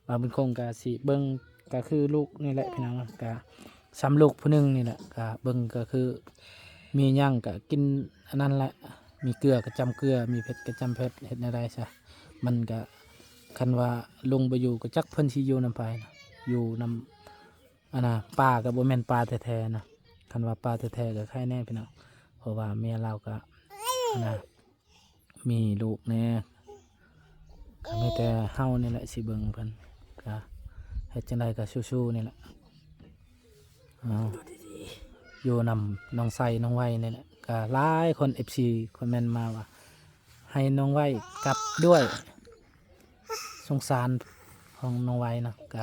ບ່າວບຸນຄົງກະຊິເບິ່ງ ກະຄືລູກນີ້ແຫຼະພີ່ນ້ອງ ກະຊ່ຳລູກຜູ້ໜຶ່ງນີ້ແຫຼະ ກະເບິ່ງກະຄືມີຫຍັງກະກິນອັນນັ້ນແຫຼະ ມີເກືອກະຈ້ຳເກືອ ມີເຜັດກະຈ້ຳເຜັດ ເຮັດແນວໃດຊະ ມັນກະ ຄັນວ່າລຸງບໍ່ຢູ່ກະຈັກເພິ່ນຊິຢູ່ນຳໃຜ ຢູ່ນຳ ອັນນ່າ ປາກະບໍ່ແມ່ນປາແທ້ໆນະ ຄັນວ່າປາແທ້ໆກະໄຄແນ່ພີ່ນ້ອງ ເພາະວ່າເມຍລາວກະ ອັນນ່າ ມີລູກແນ່ ກະມີແຕ່ເຮົານີ້ແຫຼະຊິເບິ່ງເພິ່ນ ກະເຮັດຈັ່ງໃດກະສູ້ໆນີ້ແຫຼະ ເອົາ ຢູ່ນຳນ້ອງໄຊນ້ອງໄວນີ້ແຫຼະ ກະຫຼາຍຄົນ ເອັຟຊີ ຄອມເມັນມາວ່າ ໃຫ້ນ້ອງໄວກັບດ້ວຍ ສົງສານຂອງນ້ອງໄວເນາະ ກະ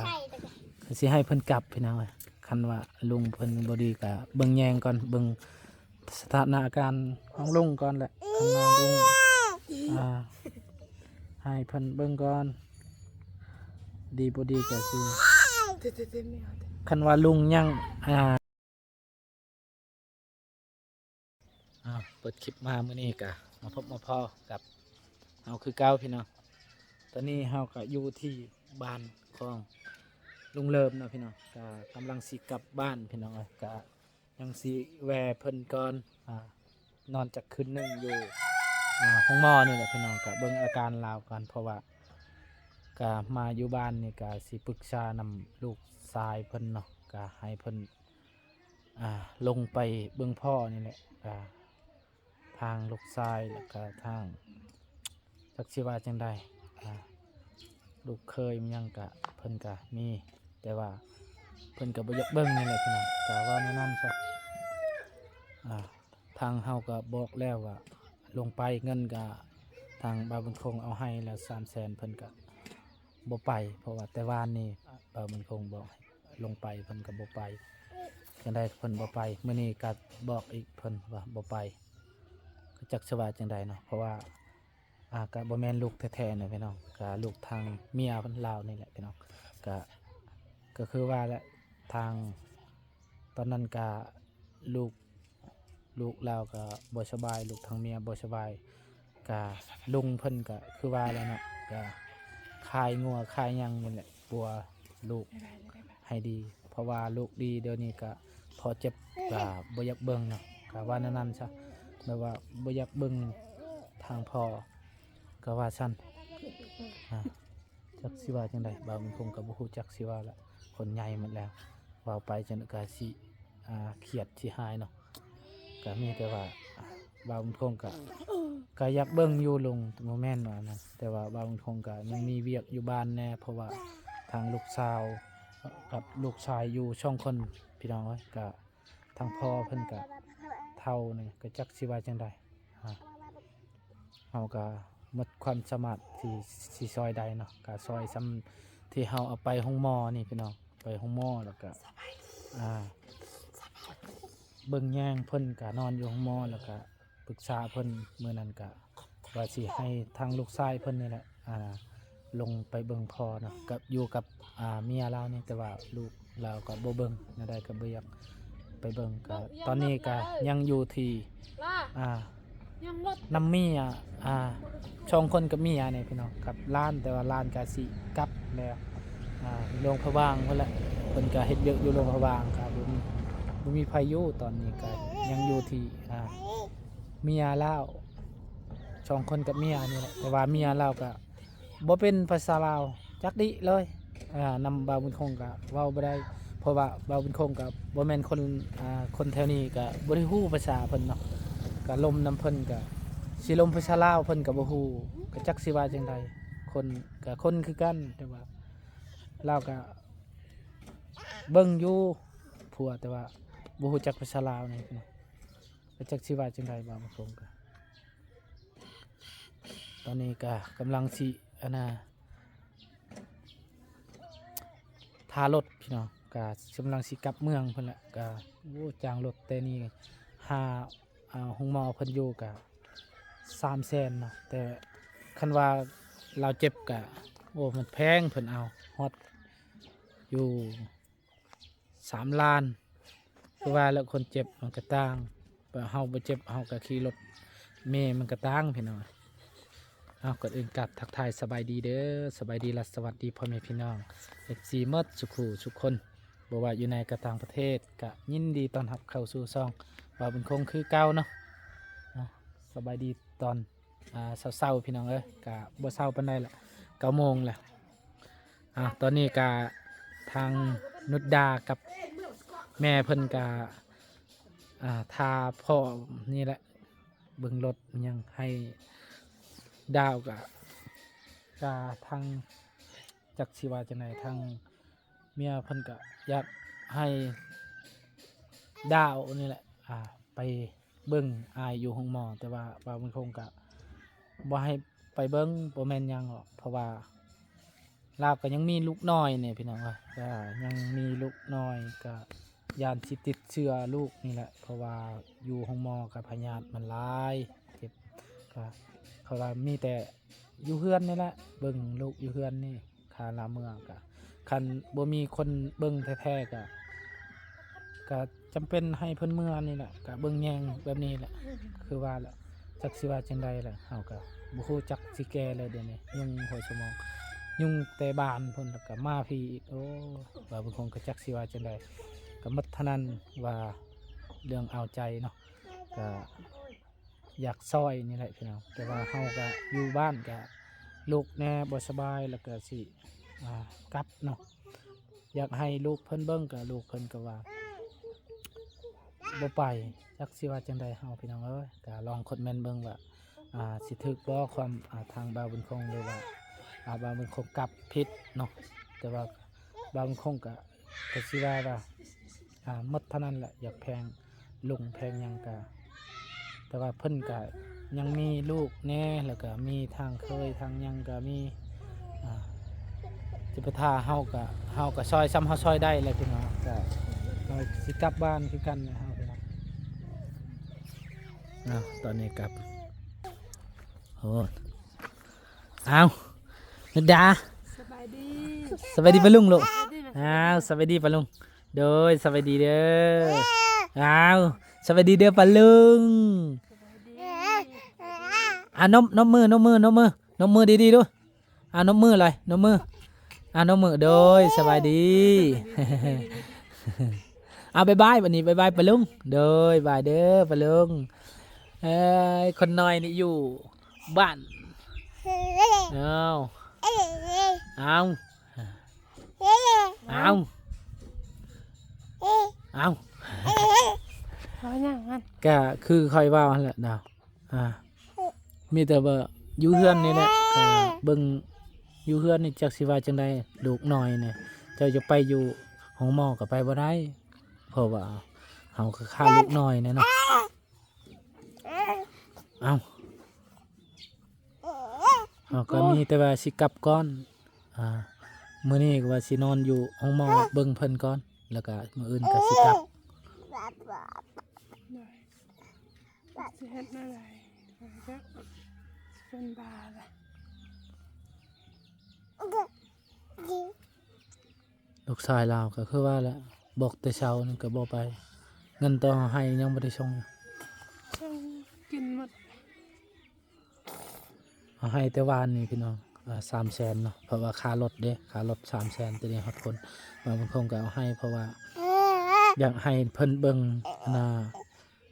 ກະຊິໃຫ້ເພິ່ນກັບພີ່ນ້ອງເອີຍ ຄັນວ່າລຸງເພິ່ນບໍ່ດີກະເບິ່ງແຍງກ່ອນ ເບິ່ງສະຖານະອາການຂອງລຸງກ່ອນແຫຼະ ຄັນວ່າລຸງ ອ່າ ໃຫ້ເພິ່ນເບິ່ງກ່ອນ ດີບໍ່ດີກະຊິ ຄັນວ່າລຸງຍັງ ອ່າ ອ້າວ ເປີດຄລິບມາມື້ນີ້ກະມາພົບມາພໍ້ກັບເຮົາຄືເກົ່າພີ່ນ້ອງ ຕອນນີ້ເຮົາກະຢູ່ທີ່ບ້ານຂອງລຸງເລີມເນາະພີ່ນ້ອງ ກະກຳລັງຊິກັບບ້ານພີ່ນ້ອງເອີຍ ກະຍັງຊິແວ່ເພິ່ນກ່ອນ ອ່າ ນອນຈັກຄືນໜຶ່ງຢູ່ ອ່າ ໂຮງໝໍນີ້ແຫຼະພີ່ນ້ອງ ກະເບິ່ງອາການລາວກ່ອນ ເພາະວ່າກະມາຢູ່ບ້ານນີ້ກະຊິປຶກສານຳລູກຊາຍເພິ່ນເນາະ ກະໃຫ້ເພິ່ນ ອ່າ ລົງໄປເບິ່ງພໍ່ນີ້ແຫຼະ ກະທາງລູກຊາຍ ແລ້ວກະທາງ ຈັກຊິວ່າຈັ່ງໃດ ອ່າ ລູກເຂີຍຫຍັງກະ ເພິ່ນກະມີ ແຕ່ວ່າເພິ່ນກະບໍ່ຢາກເບິ່ງນີ້ແຫຼະພີ່ນ້ອງ ກະເວົ້າແນວນັ້ນຊະ ອ່າ ທາງເຮົາກະບອກແລ້ວວ່າລົງໄປ ເງິນກະທາງບ່າວບຸນຄົງເອົາໃຫ້ແລ້ວສາມແສນ ເພິ່ນກະບໍ່ໄປ ເພາະວ່າແຕ່ວານນີ້ບ່າວບຸນຄົງບອກໃຫ້ ລົງໄປເພິ່ນກະບໍ່ໄປ ຈັ່ງໃດເພິ່ນບໍ່ໄປ ມື້ນີ້ກະບອກອີກເພິ່ນວ່າບໍ່ໄປ ກະຈັກຊິວ່າຈັ່ງໃດເນາະ ເພາະວ່າ ອ່າ ກະບໍ່ແມ່ນລູກແທ້ໆນະພີ່ນ້ອງ ກະລູກທາງເມຍລາວນີ້ແຫຼະພີ່ນ້ອງ ກະ ກະຄືວ່າແຫຼະ ທາງ ຕອນນັ້ນກະລູກ ລູກລາວກະບໍ່ສະບາຍ ລູກທາງເມຍບໍ່ສະບາຍ ກະລຸງເພິ່ນກະຄືວ່າແຫຼະເນາະ ກະຂາຍງົວຂາຍຫຍັງນີ້ແຫຼະ ປົວລູກໃຫ້ດີ ເພາະວ່າລູກດີດຽວນີ້ກະພໍເຈັບ ກະບໍ່ຢາກເບິ່ງເນາະ ກະວ່າແນວນັ້ນຊະ ແບບວ່າບໍ່ຢາກເບິ່ງທາງພໍ່ ກະວ່າຊັ້ນ ອ່າ ຈັກຊິວ່າຈັ່ງໃດ ບ່າວບຸນຄົງກະບໍ່ຮູ້ຈັກຊິວ່າລະ ຄົນໃຫຍ່ໝົດແລ້ວ ເວົ້າໄປຈັ່ງໃດກະຊິ ອ່າ ຄຽດຊິຫາຍເນາະ ກະມີແຕ່ວ່າ ອ່າ ບ່າວບຸນຄົງກະ ກະຢາກເບິ່ງຢູ່ລຸງ ບໍ່ແມ່ນວ່ານັ້ນ ແຕ່ວ່າບ່າວບຸນຄົງກະຍັງມີວຽກຢູ່ບ້ານແດ່ ເພາະວ່າທາງລູກສາວກັບລູກຊາຍຢູ່ສອງຄົນ ພີ່ນ້ອງເອີຍ ກະ ທາງພໍ່ເພິ່ນກະເຖົ້ານີ້ ກະຈັກຊິວ່າຈັ່ງໃດ ອ່າ ເຮົາກະໝົດຄວາມສາມາດທີ່ຊິຊ່ອຍໄດ້ເນາະ ກະຊ່ອຍຊ່ຳທີ່ເຮົາເອົາໄປໂຮງໝໍນີ້ພີ່ນ້ອງ ໄປໂຮງໝໍແລ້ວກະ ອ່າ ເບິ່ງແຍງເພິ່ນ ກະນອນຢູ່ໂຮງໝໍ ແລ້ວກະປຶກສາເພິ່ນ ມື້ນັ້ນກະວ່າຊິໃຫ້ທາງລູກຊາຍເພິ່ນນີ້ແຫຼະ ອ່າ ລົງໄປເບິ່ງພໍ່ເນາະ ກັບ ຢູ່ກັບ ອ່າ ເມຍລາວນີ້ ແຕ່ວ່າລູກລາວກໍບໍ່ເບິ່ງ ແນວໃດກໍບໍ່ຢາກໄປເບິ່ງ ກໍຕອນນີ້ກໍຍັງຢູ່ທີ່ ອ່າ ນຳເມຍ ອ່າ ສອງຄົນກັບເມຍນີ້ພີ່ນ້ອງ ກັບຫຼານ ແຕ່ວ່າຫຼານກໍຊິກັບແລ້ວ ອ່າ ຫຼວງພະບາງພຸ້ນແຫຼະ ເພິ່ນກໍເຮັດວຽກຢູ່ຫຼວງພະບາງ ກໍບໍ່ມີ ບໍ່ມີໃຜຢູ່ ຕອນນີ້ກໍຍັງຢູ່ທີ່ ອ່າ ເມຍລາວ ສອງຄົນກັບເມຍນີ້ແຫຼະ ແຕ່ວ່າເມຍລາວກໍ ບໍ່ເປັນພາສາລາວຈັກດິເລີຍ ອ່າ ນຳບ່າວບຸນຄົງກະເວົ້າບໍ່ໄດ້ ເພາະວ່າບ່າວບຸນຄົງກະບໍ່ແມ່ນຄົນ ອ່າ ຄົນແຖວນີ້ ກະບໍ່ໄດ້ຮູ້ພາສາເພິ່ນເນາະ ກະລົມນຳເພິ່ນ ກະຊິລົມພາສາລາວເພິ່ນກະບໍ່ຮູ້ ກະຈັກຊິວ່າຈັ່ງໃດ ຄົນກະຄົນຄືກັນ ແຕ່ວ່າລາວກະເບິ່ງຢູ່ຜົວ ແຕ່ວ່າບໍ່ຮູ້ຈັກພາສາລາວນີ້ເນາະ ກະຈັກຊິວ່າຈັ່ງໃດ ບ່າວບຸນຄົງກະ ຕອນນີ້ກະກຳລັງຊິ ອັນນ່າ ຖ້າລົດພີ່ນ້ອງ ກະກຳລັງຊິກັບເມືອງເພິ່ນແຫຼະ ກະ ໂອ້ ຈ້າງລົດແຕ່ນີ້ຫາ ອ່າ ໂຮງໝໍເພິ່ນຢູ່ກະສາມແສນເນາະ ແຕ່ຄັນວ່າລາວເຈັບກະ ໂອ້ ມັນແພງ ເພິ່ນເອົາຮອດຢູ່ ສາມລ້ານ ຄືວ່າແຫຼະ ຄົນເຈັບມັນກະຕ່າງ ແບບເຮົາບໍ່ເຈັບ ເຮົາກະຂີ່ລົດເມມັນກະຕ່າງພີ່ນ້ອງ ເອົາ ກ່ອນອື່ນກາບທັກທາຍສະບາຍດີເດີ ສະບາຍດີ ແລະ ສະຫວັດດີພໍ່ແມ່ພີ່ນ້ອງ ເອັຟຊີ ໝົດສູ່ຄູ່ສູ່ຄົນ ບໍ່ວ່າຢູ່ໃນ ກະຕ່າງປະເທດ ກະຍິນດີຕ້ອນຮັບເຂົ້າສູ່ຊ່ອງບ່າວບຸນຄົງຄືເກົ່າເນາະ. ເອົາ ສະບາຍດີຕອນ ອ່າ ເຊົ້າໆ ພີ່ນ້ອງເອີຍ ກະບໍ່ເຊົ້າປານໃດລະ ເກົ້າໂມງລະ. ອ່າ ຕອນນີ້ກະທາງນຸດດາກັບແມ່ເພິ່ນກະ ອ່າ ຖ້າພໍ່ນີ້ແຫຼະ ເບິ່ງລົດຫຍັງໃຫ້ດາວກະ ກະທາງ ຈັກຊິວ່າຈັ່ງໃດ ທາງເມຍເພິ່ນກະຢາກໃຫ້ດາວນີ້ແຫຼະ ອ່າ ໄປເບິ່ງອ້າຍຢູ່ໂຮງໝໍ ແຕ່ວ່າບ່າວບຸນຄົງກະບໍ່ໃຫ້ໄປເບິ່ງ ບໍ່ແມ່ນຫຍັງດອກ ເພາະວ່າລາວກະຍັງມີລູກນ້ອຍນີ້ພີ່ນ້ອງເອີຍ ກະຍັງມີລູກນ້ອຍ ກະຢ້ານຊິຕິດເຊື້ອລູກນີ້ແຫຼະ ເພາະວ່າຢູ່ໂຮງໝໍກະພະຍາດມັນຫຼາຍ ເຈັບ ກະເຂົາວ່າມີແຕ່ຢູ່ເຮືອນນີ້ແຫຼະ ເບິ່ງລູກຢູ່ເຮືອນນີ້ ຖ້າລາວເມືອກະ ຄັນບໍ່ມີຄົນເບິ່ງແທ້ໆ ກະ ກະຈຳເປັນໃຫ້ເພິ່ນເມືອນີ້ແຫຼະ ກະເບິ່ງແຍງແບບນີ້ແຫຼະ ຄືວ່າແຫຼະ ຈັກຊິວ່າຈັ່ງໃດລະ ເຮົາກະບໍ່ຮູ້ຈັກຊິແກ້ແລ້ວດຽວນີ້ ຍຸ່ງຫົວສະໝອງ ຍຸ່ງແຕ່ບ້ານພຸ້ນ ແລ້ວກະມາພີ້ອີກ ໂອ້ ວ່າເບິ່ງຄົງກະຈັກຊິວ່າຈັ່ງໃດ ກະໝົດເທົ່ານັ້ນວ່າເລື່ອງເອົາໃຈເນາະ ກະ ຢາກຊ່ອຍນີ້ແຫຼະພີ່ນ້ອງ ແຕ່ວ່າເຮົາກະຢູ່ບ້ານກະລູກແດ່ບໍ່ສະບາຍ ແລ້ວກະຊິ ອ່າ ກັບເນາະ ຢາກໃຫ້ລູກເພິ່ນເບິ່ງ ກະລູກເພິ່ນກະວ່າບໍ່ໄປ ຈັກຊິວ່າຈັ່ງໃດເຮົາພີ່ນ້ອງເອີຍ ກະລອງຄອມເມັນເບິ່ງວ່າ ອ່າ ຊິຖືກບໍ່ຄວາມ ອ່າ ທາງບ່າວບຸນຄົງ ຫຼືວ່າ ອ່າ ບ່າວບຸນຄົງກັບຜິດເນາະ ແຕ່ວ່າບ່າວບຸນຄົງກະ ກະຊິວ່າວ່າ ອ່າ ໝົດເທົ່ານັ້ນແຫຼະ ຢາກແພງລຸງແພງຫຍັງກະ ແຕ່ວ່າເພິ່ນກະຍັງມີລູກແດ່ ແລ້ວກະມີທາງເຄີຍທາງຫຍັງກະມີ ອ່າ ຊິໄປຖ້າເຮົາກະ ເຮົາກະຊ່ອຍຊ່ຳເຮົາຊ່ອຍໄດ້ແຫຼະພີ່ນ້ອງ ກະເຮົາຊິກັບບ້ານຄືກັນແຫຼະເຮົາພີ່ນ້ອງ ເອົາ ຕອນນີ້ກັບ ໂອ້ ອ້າວ ນຸດດາ ສະບາຍດີ ສະບາຍດີປ້າລຸງລູກ ສະບາຍດີ ອ້າວ ສະບາຍດີປ້າລຸງ ໂດຍ ສະບາຍດີເດີ ອ້າວ ສະບາຍດີເດີປ້າລຸງ ສະບາຍດີ ອ່າ ນົບ ນົບມື ນົບມື ນົບມື ນົບມືດີໆ ດູ ອ່າ ນົບມືເລີຍ ນົບມື ອ່າ ນົບມື ໂດຍ ສະບາຍດີ ສະບາຍດີ ອ່າ ບາຍບາຍ ບັດນີ້ບາຍບາຍປ້າລຸງ ໂດຍ ບາຍເດີປ້າລຸງ ເອີຍ ຄົນນ້ອຍນີ້ຢູ່ ບ້ານ ເອົາ ເອົາ ເອົາ ເອົາ ເວົ້າຫຍັງຫັ້ນ ກະຄືຂ້ອຍເວົ້າຫັ້ນແຫຼະດາວ ອ່າ ມີແຕ່ວ່າຢູ່ເຮືອນນີ້ແຫຼະ ກະເບິ່ງຢູ່ເຮືອນນີ້ ຈັກຊິວ່າຈັ່ງໃດ ລູກນ້ອຍນີ້ ເຈົ້າຈະໄປຢູ່ໂຮງໝໍກະໄປບໍ່ໄດ້ ເພາະວ່າເຮົາກະຂ້າລູກນ້ອຍແດ່ເນາະ. ເອົ້າ ເຮົາກະມີແຕ່ວ່າຊິກັບກ່ອນ ອ່າ ມື້ນີ້ກະວ່າຊິນອນຢູ່ໂຮງໝໍເບິ່ງເພິ່ນກ່ອນ ແລ້ວກະມື້ອື່ນກະຊິກັບ. ຊິເຮັດແນວໃດ ເປັນບ້າລະ. ລູກຊາຍລາວກະຄືວ່າແຫຼະ ບອກແຕ່ເຊົ້ານີ້ກະບໍ່ໄປ ເງິນຕໍ່ເຮົາໃຫ້ຍັງບໍ່ໄດ້ສົ່ງ ເຈົ້າກິນໝົດ ເຮົາໃຫ້ແຕ່ວານນີ້ພີ່ນ້ອງ ອ່າ ສາມແສນເນາະ ເພາະວ່າຄ່າລົດເດ້ ຄ່າລົດສາມແສນ ແຕ່ນີ້ຮອດພົ້ນ ບາງຄົນກະເອົາໃຫ້ ເພາະວ່າຢາກໃຫ້ເພິ່ນເບິ່ງ ອັນນ່າ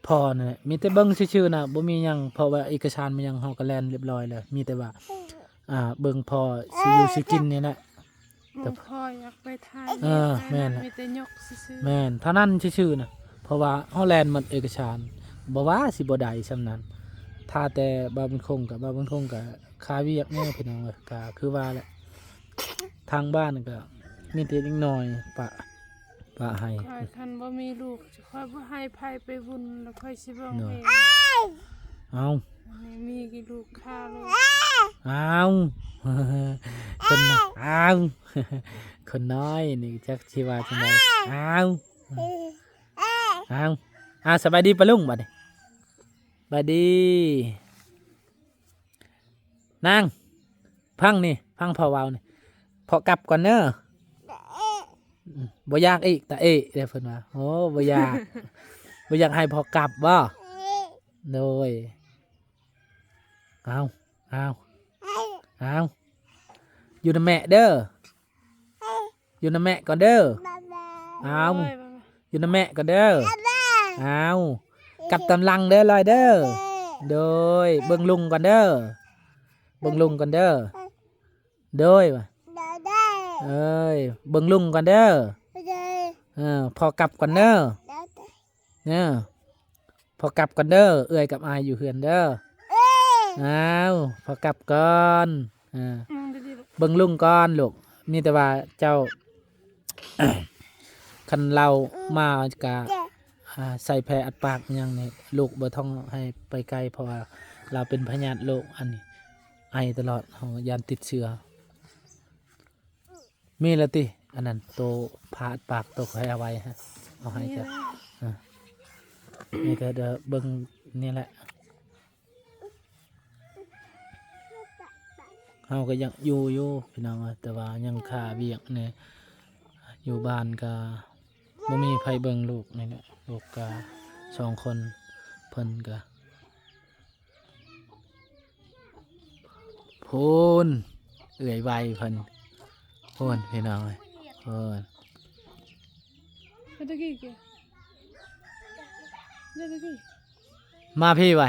ພໍ່ນັ້ນແຫຼະ ມີແຕ່ເບິ່ງຊື່ໆນະ ບໍ່ມີຫຍັງ ເພາະວ່າເອກະສານແມ່ນຫຍັງເຮົາກະແລ່ນລຽບຮ້ອຍແລ້ວ ມີແຕ່ວ່າ ອ່າ ເບິ່ງພໍ່ຊິຢູ່ຊິກິນນີ້ແຫຼະ ແຕ່ພໍ່ຢາກໄປຖ່າຍ ເອີ ແມ່ນແຫຼະ ມີແຕ່ຍົກຊື່ໆ ແມ່ນ ເທົ່ານັ້ນຊື່ໆນະ ເພາະວ່າເຮົາແລ່ນໝົດເອກະສານ ບໍ່ວ່າຊິບໍ່ໄດ້ຊ່ຳນັ້ນ ຖ້າແຕ່ບ່າວບຸນຄົງ ກະບ່າວບຸນຄົງກະຄາວຽກແດ່ພີ່ນ້ອງເອີຍ ກະຄືວ່າແຫຼະ ທາງບ້ານກະມີແຕ່ເດັກນ້ອຍປະ ປະໃຫ້ ຂ້ອຍຄັນບໍ່ມີລູກ ຂ້ອຍບໍ່ໃຫ້ໃຜໄປບຸນ ແລ້ວຂ້ອຍຊິເບິ່ງເອງ ເອົ້າ ອັນນີ້ມີແຕ່ລູກຂ້າລູກ ເອົ້າ ຄົນ ເອົ້າ ຄົນນ້ອຍນີ້ຈັກຊິວ່າຈັ່ງໃດ ເອົ້າ ເອົ້າ ອ່າ ສະບາຍດີປ້າລຸງ ບາດນີ້ ສະບາຍດີ ນາງ ຟັງນີ້ ຟັງພໍ່ເວົ້ານີ້ ພໍ່ກັບກ່ອນເດີ ບໍ່ຢາກອີກ ຕາເອເດ້ ເພິ່ນວ່າ ໂອ້ ບໍ່ຢາກ ບໍ່ຢາກໃຫ້ພໍ່ກັບບໍ ໂດຍ ເອົ້າ ເອົ້າ ອ້າວ ຢູ່ນຳແມ່ເດີ ຢູ່ນຳແມ່ກ່ອນເດີ. ອ້າວ ໂອ້ຍ ຢູ່ນຳແມ່ກ່ອນເດີ. ອ້າວ ກັບຕາມຫຼັງເດີ ລອຍເດີ. ໂດຍ ເບິ່ງລຸງກ່ອນເດີ ເບິ່ງລຸງກ່ອນເດີ. ໂດຍ ເອີຍ ເບິ່ງລຸງກ່ອນເດີ. ເອີ ພໍ່ກັບກ່ອນເດີ. ເອີ ພໍ່ກັບກ່ອນເດີ ເອື້ອຍກັບອ້າຍຢູ່ເຮືອນເດີ. ອ້າວ ພໍ່ກັບກ່ອນ. ເອີ ອືມ ເບິ່ງລຸງກ່ອນລູກ. ມີແຕ່ວ່າເຈົ້າ ຄັນລາວມາກະ ອ່າ ໃສ່ແພອັດປາກຫຍັງນີ້ ລູກບໍ່ຕ້ອງໃຫ້ໄປໃກ້ ເພາະວ່າລາວເປັນພະຍາດໂລກ ອັນນີ້ ໄອຕະຫຼອດ ເຮົາຢ້ານຕິດເຊື້ອ. ມີແລ້ວຕິ ອັນນັ້ນ ໂຕພາອັດປາກ ໂຕຂ້ອຍເອົາໄວ້ ເອົາໃຫ້ເຈົ້າ. ມີແລ້ວ ເອີ ມີແຕ່ເດີ ເບິ່ງນີ້ແຫຼະ. ເຮົາກໍຢາກຢູ່ຢູ່ພີ່ນ້ອງເອີຍ ແຕ່ວ່າຍັງຄາວຽກແດ່ ຢູ່ບ້ານກໍບໍ່ມີໃຜເບິ່ງລູກນີ້ແຫຼະ. ລູກກໍສອງຄົນ ເພິ່ນກໍ ພຸ້ນ ເອື້ອຍໄວເພິ່ນ ພຸ້ນ ພີ່ນ້ອງເອີຍ ພຸ້ນ. ມາພີ້ໄວ.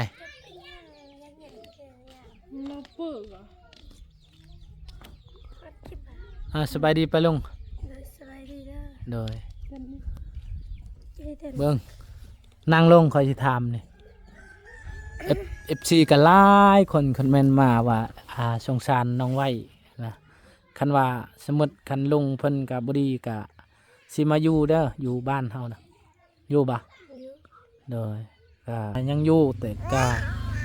ອ່າ ສະບາຍດີປ້າລຸງ. ໂດຍ ສະບາຍດີເດີ. ໂດຍ ເບິ່ງ ນັ່ງລົງ ຂ້ອຍຊິຖາມນີ້. ເອັຟ ເອັຟຊີກໍຫຼາຍຄົນຄອມເມັນມາວ່າ ອ່າ ສົງສານນ້ອງໄວນະ. ຄັນວ່າສົມມຸດຄັນລຸງເພິ່ນກໍບໍ່ດີ ກໍຊິມາຢູ່ເດີ ຢູ່ບ້ານເຮົານະ ຢູ່ບໍ່? ຢູ່. ໂດຍ ກໍຍັງຢູ່ ແຕ່ກໍ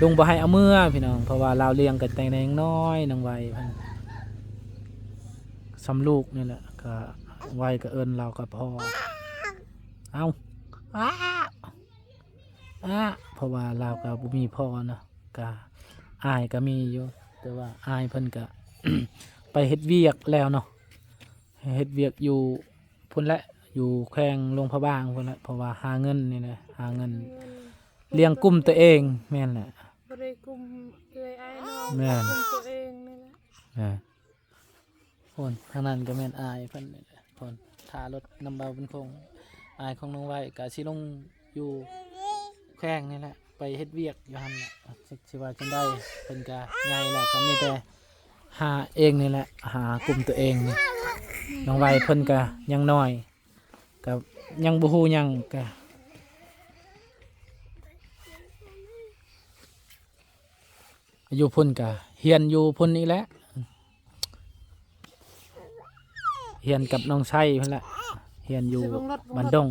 ລຸງບໍ່ໃຫ້ເອົາເມືອພີ່ນ້ອງ ເພາະວ່າລາວລ້ຽງກັນແຕ່ຍັງນ້ອຍ ນ້ອງໄວເພິ່ນ ສ່ຳລູກນີ້ແຫຼະ. ກໍໄວກໍເອີ້ນລາວກໍພໍ່ ເອົ້າ ອາ ອາ ເພາະວ່າລາວກໍບໍ່ມີພໍ່ເນາະ. ກະອ້າຍກະມີຢູ່ ແຕ່ວ່າອ້າຍເພິ່ນກະ ໄປເຮັດວຽກແລ້ວເນາະ ເຮັດວຽກຢູ່ພຸ້ນແຫຼະ ຢູ່ແຂວງຫຼວງພະບາງພຸ້ນແຫຼະ ເພາະວ່າຫາເງິນນີ້ແຫຼະ ຫາເງິນ ເງິນ ລ້ຽງກຸ້ມຕົວເອງ. ແມ່ນແຫຼະ ບໍ່ໄດ້ກຸ້ມເອື້ອຍອ້າຍນ້ອງ ແມ່ນ ກຸ້ມຕົວເອງນີ້ແຫຼະ. ອ່າ ພຸ້ນ ທາງນັ້ນກໍແມ່ນອ້າຍເພິ່ນນີ້ແຫຼະ ພຸ້ນ ຖ້າລົດນຳເບົາບຸນຄົງ ອ້າຍຂອງນ້ອງໄວກໍຊິລົງຢູ່ແຂວງນີ້ແຫຼະ ໄປເຮັດວຽກຢູ່ຫັ້ນແຫຼະ. ຈັກຊິວ່າຈັ່ງໃດ ເພິ່ນກໍໃຫຍ່ແລ້ວ ກໍມີແຕ່ຫາເອງນີ້ແຫຼະ ຫາກຸ້ມຕົວເອງ. ນ້ອງໄວເພິ່ນກໍຍັງນ້ອຍ ກໍຍັງບໍ່ຮູ້ຫຍັງ ກໍ ຢູ່ພຸ້ນກະຮຽນຢູ່ພຸ້ນອີກແຫຼະ ຮຽນກັບນ້ອງໄຊພຸ້ນແຫຼະ ຮຽນຢູ່ບ້ານດົງ.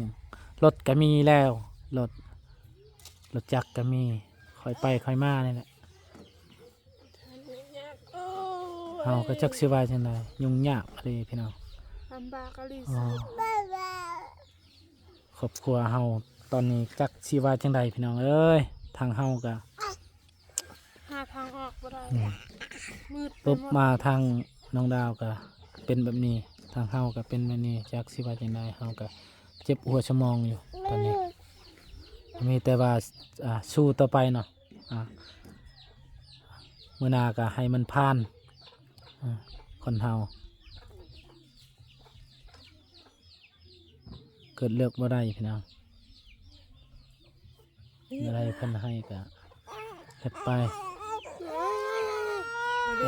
ລົດກະມີແລ້ວ ລົດ ລົດຈັກກະມີ ຄ່ອຍໄປຄ່ອຍມານີ້ແຫຼະ. ເຮົາກໍຈັກຊິວ່າຈັ່ງໃດ ຫຍຸ້ງຍາກອີ່ຫຼີພີ່ນ້ອງ ລຳບາກອີ່ຫຼີ. ອໍ ຄອບຄົວເຮົາຕອນນີ້ຈັກຊິວ່າຈັ່ງໃດພີ່ນ້ອງເອີຍ ທາງເຮົາກໍ ຫາທາງອອກບໍ່ໄດ້ ອືມ ມືດໄປໝົດ. ມາທາງນ້ອງດາວກໍເປັນແບບນີ້ ທາງເຮົາກໍເປັນແບບນີ້ ຈັກຊິວ່າຈັ່ງໃດ ເຮົາກໍເຈັບຫົວສະໝອງຢູ່ຕອນນີ້ ມີແຕ່ວ່າ ອ່າ ສູ້ຕໍ່ໄປເນາະ ອ່າ ມື້ໜ້າກໍໃຫ້ມັນຜ່ານ ອ່າ ຄົນເຮົາ ເກີດເລືອກບໍ່ໄດ້ພີ່ນ້ອງ ແນວໃດເພິ່ນໃຫ້ກະເຮັດໄປ.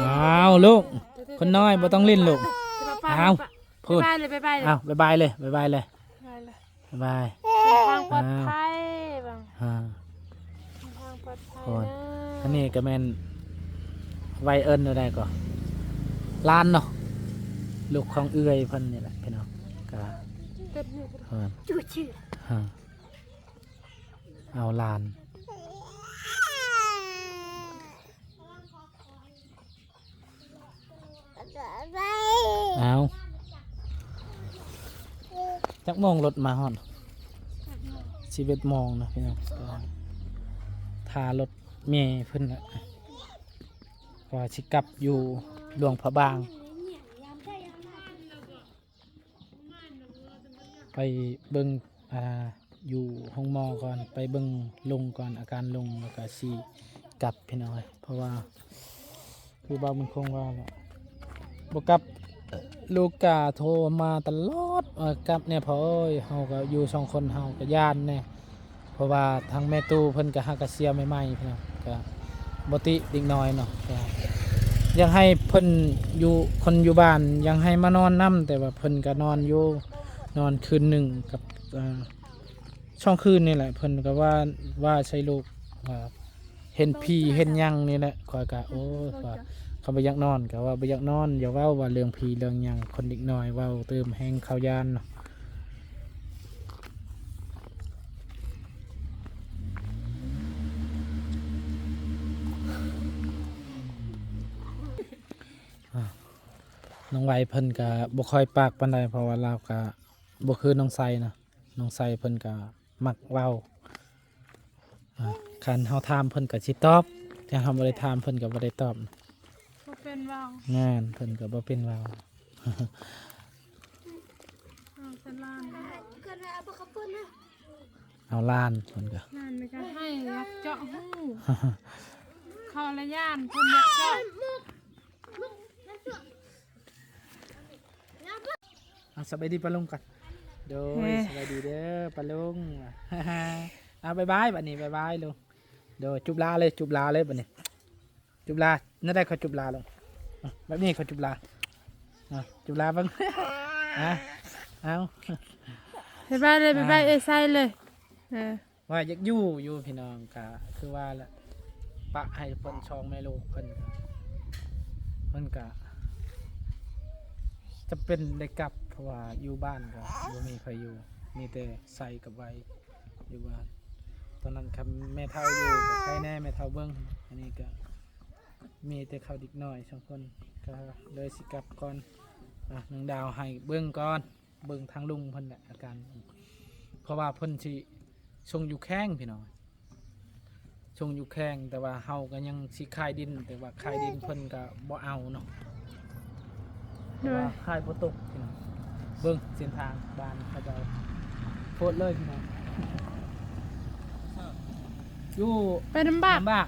ອ້າວ ລູກ ຄົນນ້ອຍບໍ່ຕ້ອງຫຼິ້ນລູກ. ອ້າວ ພຸ້ນ ບາຍບາຍເລີຍ ບາຍບາຍເລີຍ ອ້າວ ບາຍບາຍເລີຍ ບາຍບາຍ ບາຍບາຍ ເດີນທາງປອດໄພ ອ່າ ເດີນທາງປອດໄພເດີ. ອັນນີ້ກໍແມ່ນໄວເອີ້ນແນວໃດກໍ ຫຼານເນາະ ລູກຂອງເອື້ອຍເພິ່ນນີ້ແຫຼະພີ່ນ້ອງ ກໍ ເອີ ເອົາຫຼານ ເອົາ ຈັກໂມງລົດມາຮອດ? ສິບເອັດໂມງນະພີ່ນ້ອງ ຖ້າລົດເມເພິ່ນນະ ວ່າຊິກັບຢູ່ຫຼວງພະບາງ ໄປເບິ່ງ ອ່າ ຢູ່ໂຮງໝໍກ່ອນ ໄປເບິ່ງລຸງກ່ອນ ອາການລຸງ ແລ້ວກະຊິກັບພີ່ນ້ອງເອີຍ ເພາະວ່າ ຄືບ່າວບຸນຄົງວ່າແຫຼະ ບໍ່ກັບ ລູກກະໂທມາຕະຫຼອດວ່າກັບແດ່ພໍ່ເອີຍ ເຮົາກະຢູ່ສອງຄົນເຮົາກະຢ້ານແດ່ ເພາະວ່າທາງແມ່ຕູ້ເພິ່ນກະຫາກະເສຍໃໝ່ໆ ພີ່ນ້ອງ ກະບໍ່ຕິເດັກນ້ອຍເນາະ ກະຢາກໃຫ້ເພິ່ນຢູ່ ຄົນຢູ່ບ້ານຢາກໃຫ້ມານອນນຳ ແຕ່ວ່າເພິ່ນກະນອນຢູ່ ນອນຄືນໜຶ່ງກັບ ເອີ ສອງຄືນນີ້ແຫຼະ ເພິ່ນກໍວ່າ ວ່າໃສ່ລູກວ່າເຫັນຜີເຫັນຫຍັງນີ້ແຫຼະ ຂ້ອຍກໍ ໂອ້ຍ ວ່າເຂົາບໍ່ຢາກນອນ ກໍວ່າບໍ່ຢາກນອນ ຢ່າເວົ້າວ່າເລື່ອງຜີເລື່ອງຫຍັງ ຄົນເດັກນ້ອຍເວົ້າຕື່ມແຮງເຂົາຢ້ານເນາະ. ນ້ອງໄວເພິ່ນກໍບໍ່ຄ່ອຍປາກປານໃດ ເພາະວ່າລາວກໍບໍ່ຄືນ້ອງໄຊນະ ນ້ອງໄຊເພິ່ນກໍມັກເວົ້າ ອ່າ ຄັນເຮົາຖາມເພິ່ນກໍຊິຕອບ ແຕ່ເຮົາບໍ່ໄດ້ຖາມເພິ່ນກໍບໍ່ໄດ້ຕອບ ບໍ່ເປັນເວົ້າ ແມ່ນ ເພິ່ນກໍບໍ່ເປັນເວົ້າ ເອົາແຕ່ຫຼານ ເອົາຫຼານເພິ່ນກໍ ຫຼານນີ້ກໍໃຫ້ຢາກເຈາະຮູ ເຂົາລະຢ້ານເພິ່ນຢາກເຈາະ. ອ່າ ສະບາຍດີປ້າລຸງກ່ອນ ໂດຍ ເອີ ສະບາຍດີເດີປ້າລຸງ ອ່າ ບາຍບາຍ ບາດນີ້ບາຍບາຍລຸງ ໂດຍ ຈູບລາເລີຍ ຈູບລາເລີຍບາດນີ້ ຈູບລາ ແນວໃດເຂົາຈູບລາລຸງ ອ່າ ແບບນີ້ເຂົາຈູບລາ ອ່າ ຈູບລາເບິ່ງ ອ່າ ເອົາ ບາຍບາຍເລີຍ ບາຍບາຍ ອ່າ ເອີ ໄຊເລີຍ ເອີ. ວ່າຢາກຢູ່ຢູ່ພີ່ນ້ອງ ກະຄືວ່າລະ ປະໃຫ້ເພິ່ນສອງແມ່ລູກເພິ່ນ ເພິ່ນກະຈຳເປັນໄດ້ກັບ ເພາະວ່າຢູ່ບ້ານກະບໍ່ມີໃຜຢູ່ ມີແຕ່ໄຊກັບໄວຢູ່ບ້ານ ຕອນນັ້ນຄັນແມ່ເຖົ້າຢູ່ກະໃຄແດ່ ແມ່ເຖົ້າເບິ່ງ ອັນນີ້ກະມີແຕ່ເຂົາເດັກນ້ອຍສອງຄົນ ກະເລີຍຊິກັບກ່ອນ ອ່າ ນ້ອງດາວໃຫ້ເບິ່ງກ່ອນ. ເບິ່ງທາງລຸງເພິ່ນແຫຼະອາການ ເພາະວ່າເພິ່ນຊິສົ່ງຢູ່ແຂວງພີ່ນ້ອງ ສົ່ງຢູ່ແຂວງ ແຕ່ວ່າເຮົາກໍຍັງຊິຂາຍດິນ ແຕ່ວ່າຂາຍດິນເພິ່ນກໍບໍ່ເອົາເນາະ ໂດຍ ເພາະວ່າຂາຍບໍ່ຕົກພີ່ນ້ອງ ເບິ່ງເສັ້ນທາງບ້ານເຂົາເຈົ້າໂພດເລີຍພີ່ນ້ອງ. ຢູ່ ໄປນຳບາກ ນຳບາກ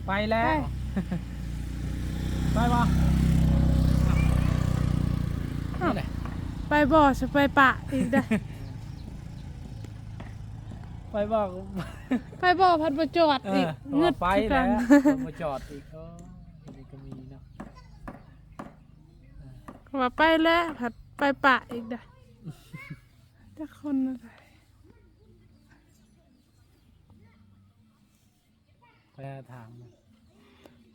ໄປແລ້ວ ໄປ ໄປບໍ່? ອ້າວ ໄປບໍ່ ຊິໄປປະອີກເດ້ ໄປບໍ່ ໄປບໍ່ ພັດບໍ່ຈອດອີກ ເອີ ງຶດ ໄປແລ້ວ ຄືກັນ ບໍ່ຈອດອີກ ໂອ້ ອັນນີ້ກໍມີເນາະ ເອີ ວ່າໄປແລ້ວ ພັດໄປປະອີກເດ້ ຈັກຄົນນະ ໄປທາງ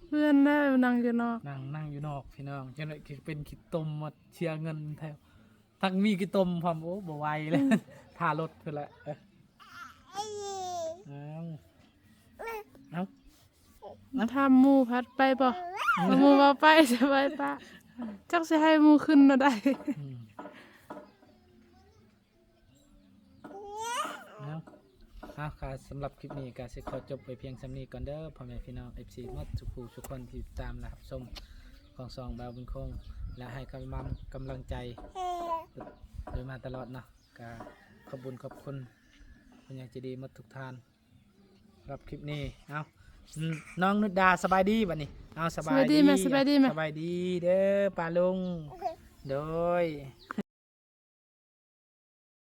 ເພື່ອນແລ້ວ ນັ່ງຢູ່ນອກ ນັ່ງ ນັ່ງຢູ່ນອກພີ່ນ້ອງ ຈັ່ງໃດຄືເປັນຂີ້ຕົມ ມາເສຍເງິນແທ້ ທັງມີຂີ້ຕົມພ້ອມ ໂອ້ ບໍ່ໄຫວແລ້ວ ອືມ ຖ້າລົດພຸ້ນແຫຼະ ເອີ ເອົາ ເອົາ ຖາມໝູ່ພັດໄປບໍ່ ໝູ່ວ່າໄປ ສະບາຍປະ ຈັກຊິໃຫ້ໝູ່ຂຶ້ນແນວໃດ ອືມ ເອົາ ເອົາ ກະສຳລັບຄລິບນີ້ກະຊິຂໍຈົບໄວ້ພຽງສ່ຳນີ້ກ່ອນເດີ ພໍ່ແມ່ພີ່ນ້ອງ ເອັຟຊີ ໝົດທຸກຜູ້ທຸກຄົນທີ່ຕິດຕາມ ແລະ ຮັບຊົມຂອງຊ່ອງບ່າວບຸນຄົງ ແລະ ໃຫ້ກຳລັງ ກຳລັງໃຈໂດຍມາຕະຫຼອດເນາະ ກະຂອບບຸນຂອບຄຸນຜູ້ໃຫຍ່ໃຈດີໝົດທຸກທ່ານ ສຳລັບຄລິບນີ້ ເອົາ ນ້ອງນຸດດາ ສະບາຍດີບາດນີ້ ເອົາ ສະບາຍດີ ສະບາຍດີແມ່ ສະບາຍດີແມ່ ສະບາຍດີເດີປ້າລຸງ ໂດຍ.